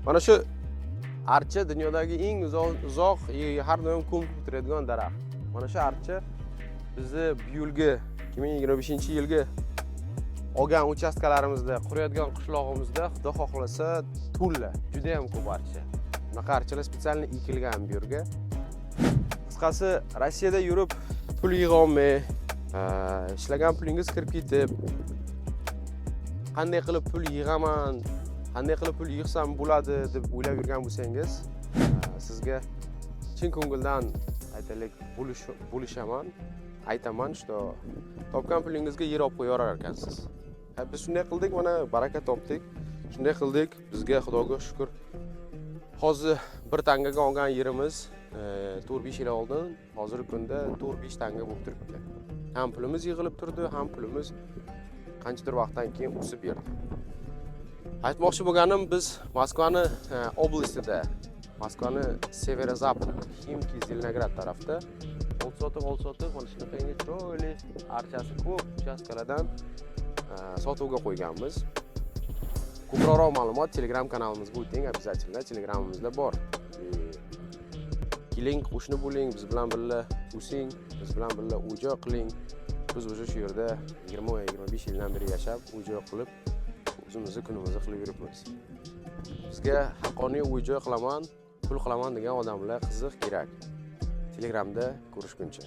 Mana shu archa dunyodagi eng uzoq, uzoq и har doim ko'mkib turadigan daraxt. Mana shu archa bizni bu yilgi, 2025-yilgi olgan uchastkalarimizda, qurayotgan qishlog'imizda, xudo xohlasa, to'la, juda ham ko'p archa. Bunaqa archalar специально ekilgan bu yerga. Qisqasi, Rossiyada yurib pul yig'olmay, ishlagan pulingiz kirib ketib, qanday qilib pul yig'aman, qanday qilib pul yig'sam bo'ladi deb o'ylab yurgan bo'lsangiz, sizga chin ko'ngildan, aytaylik, bo'lishaman, aytaman, что topgan pulingizga yer olib qo'yaverar ekansiz. Ha, biz shunday qildik, mana baraka topdik. Shunday qildik, bizga Xudoga shukur, hozir bir tangaga olgan yerimiz 4-5 yil oldin hozirgi kunda 4-5 tanga bo'lib turibdi. Ham pulimiz yig'ilib turdi, ham pulimiz qanchadir vaqtdan keyin o'sib berdi. Aytmoqchi bo'lganim, biz Moskvani область ida, Moskvani северо-запад, Ximki, Zelenograd tarafda oldi sotib, oldi sotib, mana shunaqangi chiroyli, archasi ko'p uchastkalardan sotuvga qo'yganmiz. Ko'proq ma'lumot Telegram kanalimizga o'ting обязательно, Telegramimizda bor. Keling, qo'shni bo'ling, biz bilan birga o'sing, biz bilan birga uy joy qiling. Biz уже shu yerda 20-25 yildan beri yashab, uy joy qilib, o'zimizni kunimizni qilib yuribmiz. Bizga haqqoniy uy joy qilaman, pul qilaman degan odamlar qiziq, kerak. Telegramda ko'rishguncha.